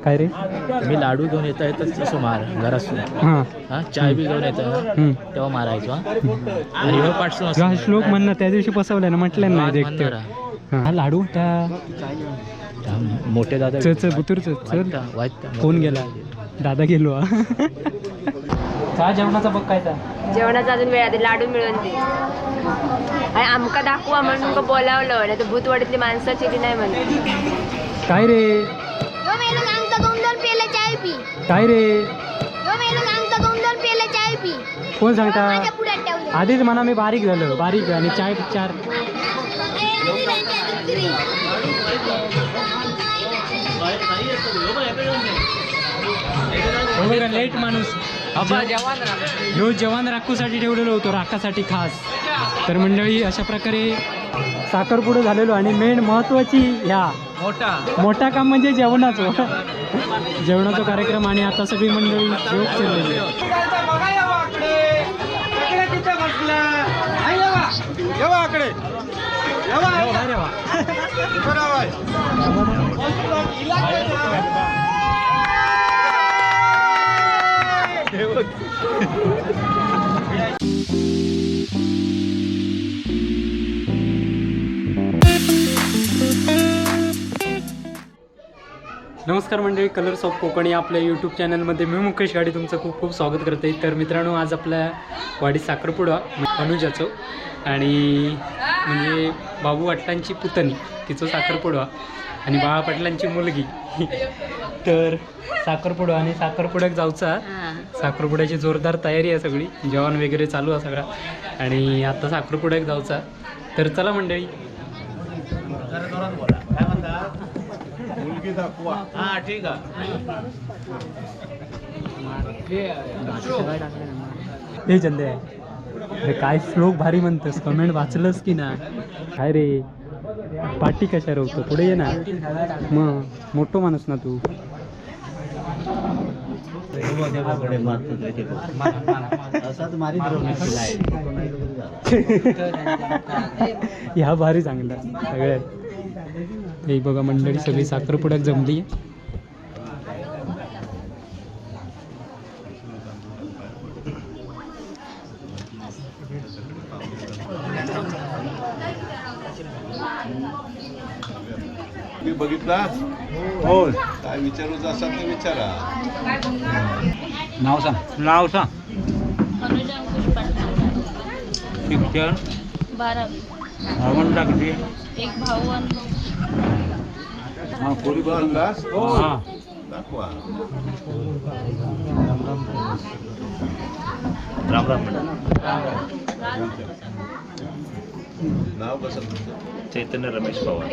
काय रे? मी लाडू घेऊन येता येतच तसं मार घरातून. हां. हा, चाय बी घेऊन येतो ना, तेव्हा मारायचो. हा. आणि ह्यो पाठसून असं हा श्लोक म्हणणं त्या दिवशी फसवलं ना, म्हटलं नाही आज देखते. म्हणणार हा. हा लाडू होता. त्या मोठे दादा. चल चल बुतूर, चल चल. White white. कोण गेला? दादा गेलो. हा का जेवणाचा बघ काय ता. जेवणाचा अजून वेळ आहे, लाडू मिळून दे आणि आमका दाखवा म्हणून तुमका बोलावलं, नाही तर भूतवाडीतली माणसं चिली नाही म्हणते. काय रे? यो मेलो सांगता दोन दोन पेले चाय पी. काय रे? यो मेलो सांगता दोन दोन पेले चाय पी. कोण सांगता? माझ्या पुढ्यात ठेवले. आधीच म्हणा मी बारीक झालो, बारीक आणि चाय चार. हो बघा, लेट माणूस. ह्यो जवान राखूसाठी ठेवलेलो होतो, राखासाठी खास. तर मंडळी, अशा प्रकारे साखरपुडं झालेलो आणि मेन महत्वाची ह्या मोठा मोठा काम म्हणजे जेवणाचं जेवणाचा कार्यक्रम आणि आता सगळी मंडळी जेवत चाललेली आहे. अरे वा. नमस्कार मंडळी, कलर्स ऑफ कोकण या आपल्या यूट्यूब चॅनलमध्ये मी मुकेश गाडी तुमचं खूप खूप स्वागत करते. तर मित्रांनो, आज आपल्या वाडीत साखरपुडा अनुजाचं आणि म्हणजे बाबू पाटलांची पुतणी, तिचं साखरपुडा आणि बाळा पाटलांची मुलगी. तर साखरपुडा आणि साखरपुड्यात जाऊचा. साखरपुड्याची जोरदार तयारी आहे सगळी, जेवण वगैरे चालू आहे सगळा आणि आता साखरपुड्यात जाऊचा. तर चला मंडळी. मुलगी दाखवा. हा, ठीक आहे. हे चंदे, अरे काय श्लोक भारी म्हणतोस, कमेंट वाचलंस की ना? काय रे, पाठी कशा रवतो? पुढे ये ना, मग मोठो माणूस ना तू. ह्या भारी चांगला सगळ्यात. हे बघा मंडळी, सगळी साखरपुड्यात जमली. मी बघितला हो. काय विचारूच असाल तर विचारा. नाव सांग, नाव सांग. अनुज अंकुश पाटील. शिक्षण? 12वी. भावंडा किती? एक भाऊ आणि हा, पोरी आणलास? हा. दाखवा. राम राम मॅडम. नाव कसं तुमचं? चैतन्य रमेश पवार.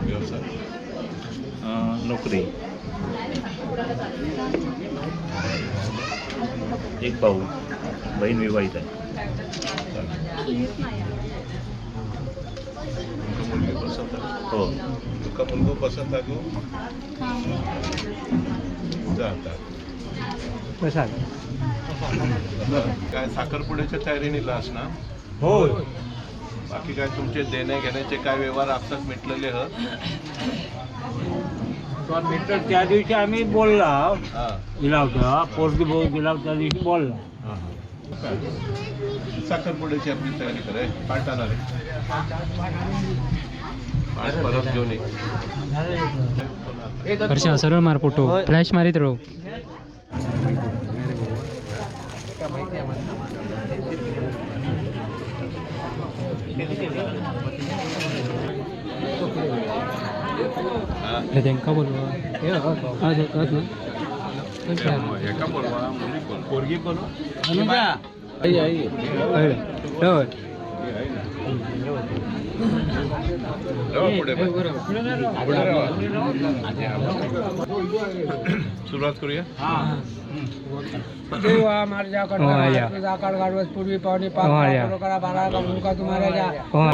व्यवसाय? नोकरी. एक भाऊ, बहीण विवाहित आहे. तुमका मुलगी पसंत आहे? हो. तुका मुलगो पसंत आहे गो? जा आता. काय साखरपुड्याच्या तयारीने लास ना? हो. बाकी काय तुमचे देण्या घेण्याचे काय व्यवहार आपसात मिटलेले ह? तो मित्र त्या दिवशी आम्ही बोलला. हा. गेला होता पोरगी भाऊ, गेला त्या दिवशी बोलला. साखरपुड्याची आपली तयारी कराय. पाठ आणा रे, पाठ परत घेऊन ये. हर्षा, सरळ मार फोटो, फ्लॅश मारीत राहू. अरे त्यांका बोलवा. एका बोलवा, मुली बोलवा. पोरगी बोलवा. अनुजा. होय. रवा पुढे बाई. पुढे रवा. सुरुवात करूया.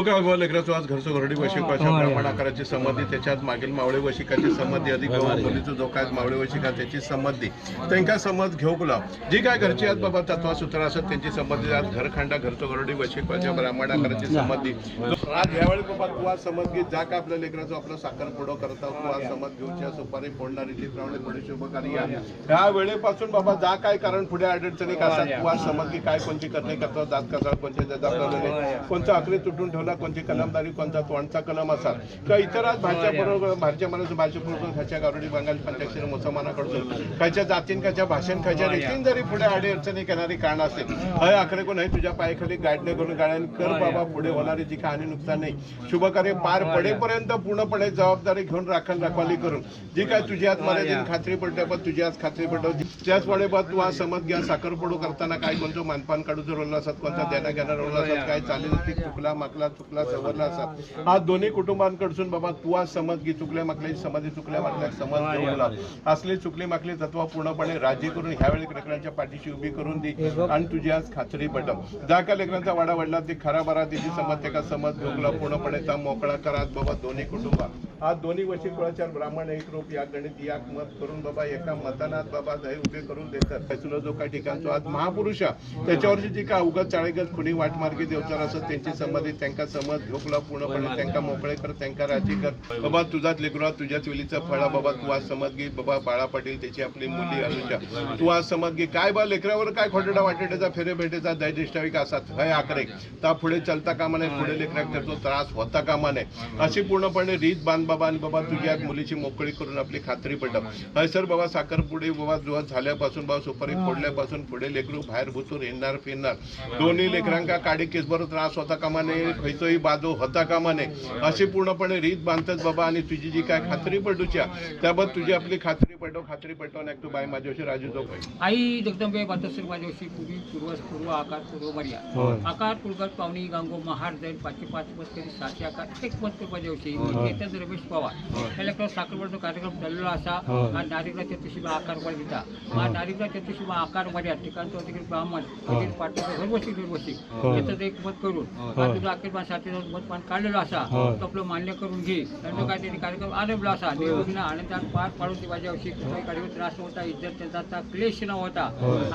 काय लेकराचं आज घरचं घरडी वशिकाच्या ब्राह्मण आकाराची संमती, त्याच्यात मागील मावळे वशिकाची संमती, अधिक मुलीचं जो काय मावळे वशिका त्याची संमती, त्यांका समज घेऊक लाव. जी काय घरची आज बाबा तत्वासूत्र असत त्यांची संमती, आज घरखांडा घरचं घरडी वशिकाच्या ब्राह्मण आकाराची संमती. राज यावेळी बाबा तू आज समज घे, जा का आपल्या लेकराचा आपला साखरपुडो करता, तू आज समज घेऊच्या सुपारी फोडणार रीतीप्रमाणे पुढे शुभकार्य ह्या वेळेपासून बाबा जा काय कारण पुढे अडचणी का असतात, तू आज समज की काय कोणची करणे करता, जात कसा कोणते आपल्याला कोणता आखरी तुटून ठेवला, कोणची कलमदारी, कोणता तोंडचा कलम असा किंवा इतर आज भारच्या बरोबर भारच्या मनाचं भारच्या बरोबर खायच्या गारुडी बंगाल पंचाक्षर मुसलमानाकडून खायच्या जातीन खायच्या भाषण खायच्या रीतीन जरी पुढे अडचणी करणारी कारण असेल हय आखरे कोण तुझ्या पायाखाली गाडणे करून गाड्याने कर बाबा, पुढे होणारी जी काही नुकसान नाही, शुभकार्य पार पडेपर्यंत पूर्णपणे जबाबदारी घेऊन राखण रखवाली करून जी काय तुझी आज मर्यादित खात्री पडते पण तुझी आज खात्री पडव त्याचप्रमाणे बा तू आज समज घ्या, साखरपुडो करताना काय कोणतं मानपान काढूचं रोल असतात, कोणता देणं घेणं रोल असतात, काय चालेल ती चुकला माकला चुकला सवरला असतात, आज दोन्ही कुटुंबांकडसून बाबा तू आज समज घे, चुकल्या माकल्याची समाधी चुकल्या माकल्या समज घेऊन लाव, असली चुकली माकली तत्व पूर्णपणे राजी करून ह्यावेळी लेकरांच्या पाठीशी उभी करून दे आणि तुझी आज खात्री पटव. जा का लेकरांचा वाडा वाढला ती खरा बरा तिची समज त्याका समज घेऊन लाव, पूर्णपणे ता मोकळा करा बाबा. दोन्ही कुटुंबा आज दोन्ही वशी कुळाचार ब्राह्मण एक रूप या गणित या मत करून बाबा एका मतानात बाबा दही उभे करून देतात. तुला जो काही ठिकाणचो आज महापुरुष त्याच्यावरची जी काय अवघड चाळीगत खुनी वाटमार्गी देवचार असत त्यांची समाधी त्यांका समज झोपला पूर्णपणे त्यांका मोकळे कर, त्यांका राजी कर बाबा. तुझाच लेकरू तुझ्याच वेलीचा फळा बाबा, तू आज समज घे बाबा. बाळा पाटील त्याची आपली मुली अनुजा, तू आज समज घे काय बा लेकरावर काय खोटेडा वाटेटाचा फेरे भेटेचा दैदिष्टाविक असात हय आकरे ता पुढे चलता कामा नये, पुढे लेकराक त्याचा त्रास होता कामा नये, अशी पूर्णपणे रीत बांध बाबा. आणि बाबा तुझी आज मुलीची मोकळी करून आपली खात्री पटव. हय सर बाबा साखरपुडे बाबा जुवा झाल्यापासून बाबा सुपारी फोडल्यापासून पुढे लेकरू बाहेर भुतूर हिंडणार फिरणार, दोन्ही लेकरांका काडी केसभर त्रास होता कामा नये, खयचोही बाजू होता कामा नये, अशी पूर्णपणे रीत बांधतात बाबा. आणि तुझी जी काय खात्री पटूच्या त्याबाबत तुझी आपली खात्री पटव, खात्री पटव नाही तू बाय माझ्याशी राजू जो आई जगदंबे बातसर माझ्याशी पूर्वी पूर्वज पूर्व आकार पूर्व मर्या आकार पुलकर पावणी गांगो महार जैन 505 मत 7 आकार 1 मत माझ्याशी चेतन रमेश पवार त्याला साखरपुड्याचा कार्यक्रम चाललेला असा नारिकला चतुशीमा आकार वर दिता नारिकला चतुशीमा आकार मर्या ठिकाणतो तिकडे ब्राह्मण पाटील घरबशी घरबशी याचं एक मत करून तुझं अखेर 7 मतपान काढलेलो असा तो आपलं मान्य करून घे. त्यांचं काय त्यांनी कार्यक्रम आरंभला असा निर्विघ्न आनंदात पार पाडून ते माझ्याविषयी कुठलाही कार्यक्रम त्रास होता इज्जत त्यांचा क्लेश न होता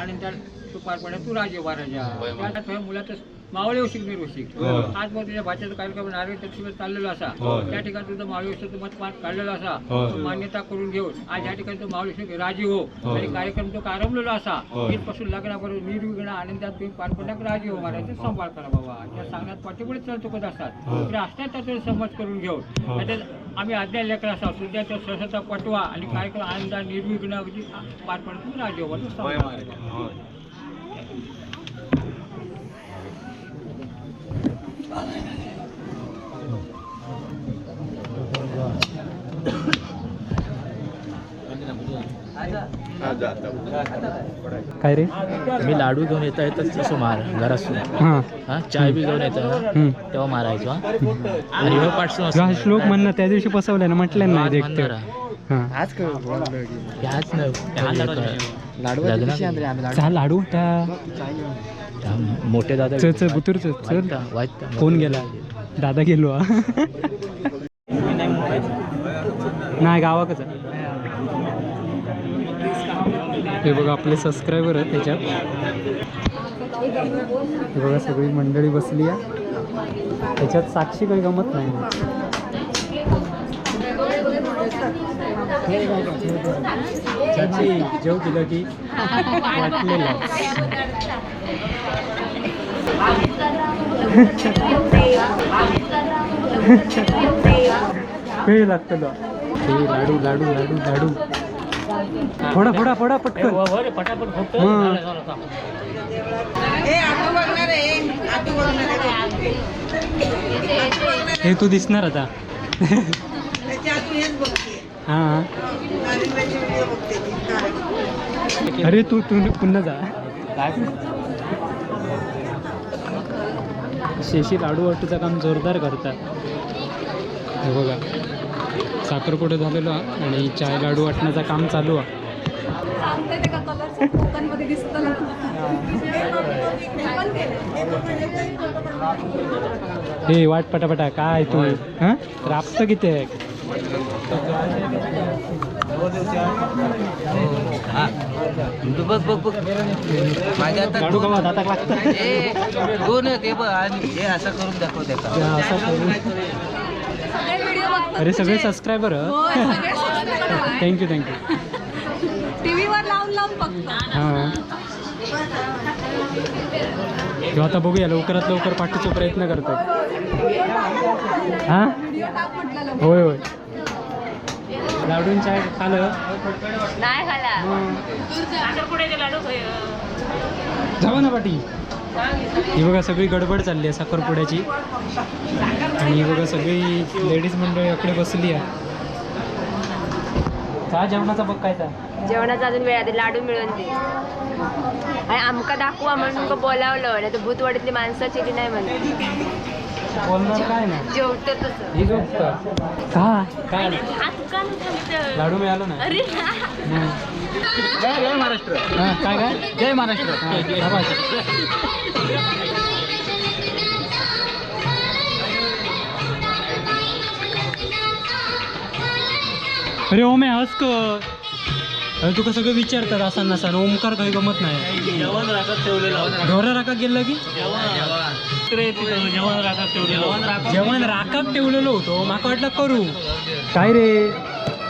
आनंदात तू पार पाड्या तू राजे महाराजा. मुलाचं मावळे वशिक निर्वशिक आज मग तुझ्या भाच्याचा कार्यक्रम नारळ चतुर्थी चाललेला असा त्या ठिकाणी तुझं मावळे वशिक मतपान काढलेला असा मान्यता करून घेऊन आज या ठिकाणी तो मावळे वशिक राजी हो आणि कार्यक्रम तो आरंभलेला असा इथपासून लग्नापर्यंत निर्विघ्न आनंदात तुम्ही पार पडण्याक राजी हो महाराज सांभाळ करा बाबा. त्या सांगण्यात पाठीपुढे चल चुकत असतात तर असतात त्याचा समज करून घेऊन आम्ही आज्ञा लेकर असा सुद्धा त्या सहसा पटवा आणि कार्यक्रम आनंदात निर्विघ्न अगदी पार पडण्यात तुम्ही राजी हो सांभाळ करा. काय रे मी लाडू घेऊन येता येतच तसं मार घरातून, हां चाय बी घेऊन येतो ना तेव्हा मारायचो. आणि ह्यो पाठसून हा श्लोक म्हणणं त्या दिवशी फसवलं ना, म्हटलं नाही देखते. हां ह्याच चहा लाडू त्या मोठे दादा चल चल बुतूर चल चल. कोण गेला? दादा गेलो. नाही गावाकच. हे बघा आपले सबस्क्रायबर आहेत त्याच्यात. हे बघा सगळी मंडळी बसली आहे त्याच्यात. साक्षी काही गमत नाही. चाची जेव केलं की वाटलेलं. वेळ लागतो. हे लाडू लाडू लाडू लाडू फोडा फोडा फोडा पटकन. हे तू दिसणार आता. हां अरे तू तू पुन्हा जा. शेशी लाडू वाटूचं काम जोरदार करतात. हे बघा साखरपुडं झालेलं आणि चाय लाडू वाटण्याचं काम चालू आहे. हे वाट पटापटा काय तू हां राबतं किती आहे. तू बघ बघ बघ माझ्या हातात लाडू खावा, दाताक लागतं. दोन आहेत हे बघ, आणि हे असं करून दाखव त्याला. असं करून. अरे सगळे subscriber. Thank you thank you. टीव्हीवर लावून लावून बघतो. हां, किंवा आता बघूया लवकरात लवकर पाठीचा प्रयत्न करतोय. हां, होय होय. लाडून चाय खालं? नाही खाला. जावा ना पाटी. ही बघा सगळी गडबड चालली आहे साखरपुड्याची. आणि ही बघा सगळी लेडीज मंडळी इकडे बसली आहे. का जेवणाचा बघ काय ता. जेवणाचा अजून वेळ आहे, लाडू मिळून दे. आणि आमका दाखवा म्हणून तुमका बोलावलं, नाही तर भूतवाडीतली माणसं चिली नाही म्हणते. बोलणार काय ना. जेवतो तसं. ही झोपतं का काय? लाडू मिळालो ना. अरे. मग. जय जय महाराष्ट्र. हां, काय काय? जय महाराष्ट्र. हां, शाबास. अरे ओमे हस कर. अरे तुका सगळं विचारतात असा नसा. ओमकार काही गमत नाही. जेवण राखत ठेवलेलं. ढोरा राखा गेलं की जेवण राखत ठेवलेलं. जेवण राखाक ठेवलेलो होतो, माका वाटलं करू. काय रे?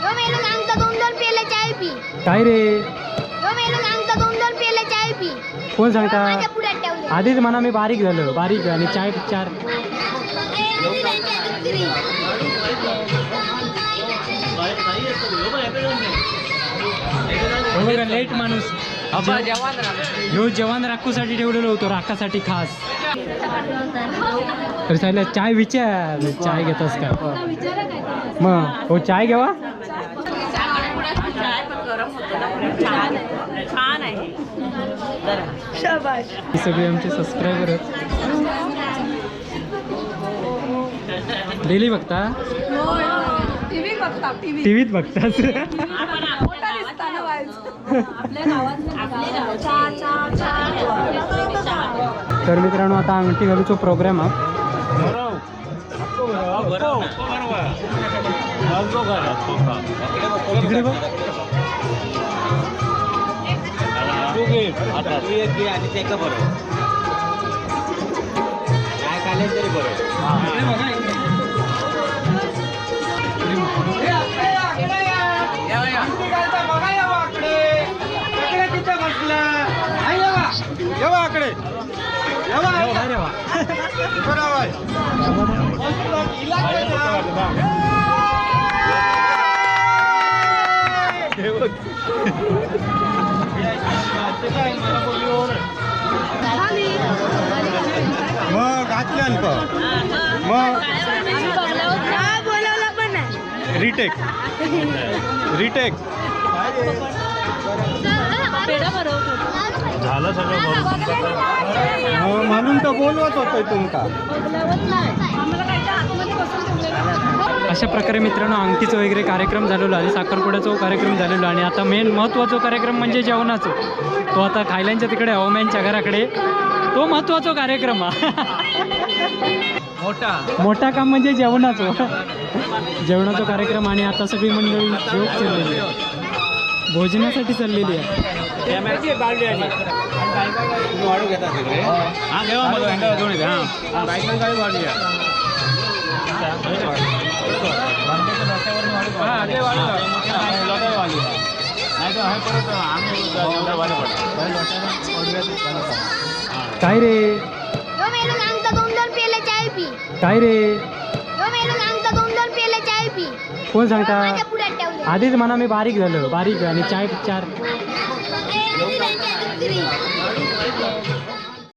ह्यो मेलो सांगता दोन दोन पेले चाय पी. काय रे? ह्यो मेलो सांगता दोन दोन पेले चाय पी. कोण सांगता? माझ्या पुढ्यात ठेवले. आधीच म्हणा मी बारीक झालो, बारीक आणि चाय चार. हो बघा लेट माणूस. ह्यो जेवण राखूसाठी ठेवलेलो होतो, राखासाठी खास. तर सायला चाय विचार, चाय घेतोस का? मग हो चाय घेवा. छान आहे. ही सगळी आमचे सबस्क्रायबर आहेत. डेली बघता? टीव्ही बघता टीव्ही. टीव्हीत बघतात. मोठा दिसता ना आपल्या गावात. तर मित्रांनो आता अंगठी घालूचो प्रोग्राम हा. तिकडे बघ. तू एक घे आणि त्याका बरं काय खाल्लं तरी बरं. बाहेर वा. मग घातल्यान मग बोलावलं पण नाही. Retake retake. झालं सगळं भरून. म्हणून तर बोलवत होतोय तुमका. अशा प्रकारे मित्रांनो अंगठीचं वगैरे कार्यक्रम झालेलो आणि साखरपुड्याचा कार्यक्रम झालेलो आणि आता मेन महत्त्वाचा कार्यक्रम म्हणजे जेवणाचं. तो आता खायल्यांच्या तिकडे हवामानच्या घराकडे तो महत्त्वाचा कार्यक्रम हा. मोठा मोठा काम म्हणजे जेवणाचं, जेवणाचा कार्यक्रम. आणि आता सगळी मंडळी जेवत चाललेली आहे, भोजनासाठी चाललेली आहे. हा घेवा मग घेऊन येते. हा बायकांकडे वाढूया. हा ते वाढू वाढूया, नाही तर हे परत आम्ही काय रे? ह्यो मेलो सांगता दोन दोन पेले चाय पी. काय रे? ह्यो मेलो सांगता दोन दोन पेले चाय पी. कोण सांगता? माझ्या पुढ्यात ठेवले. आधीच म्हणा मी बारीक झालो, बारीक आणि चाय चार.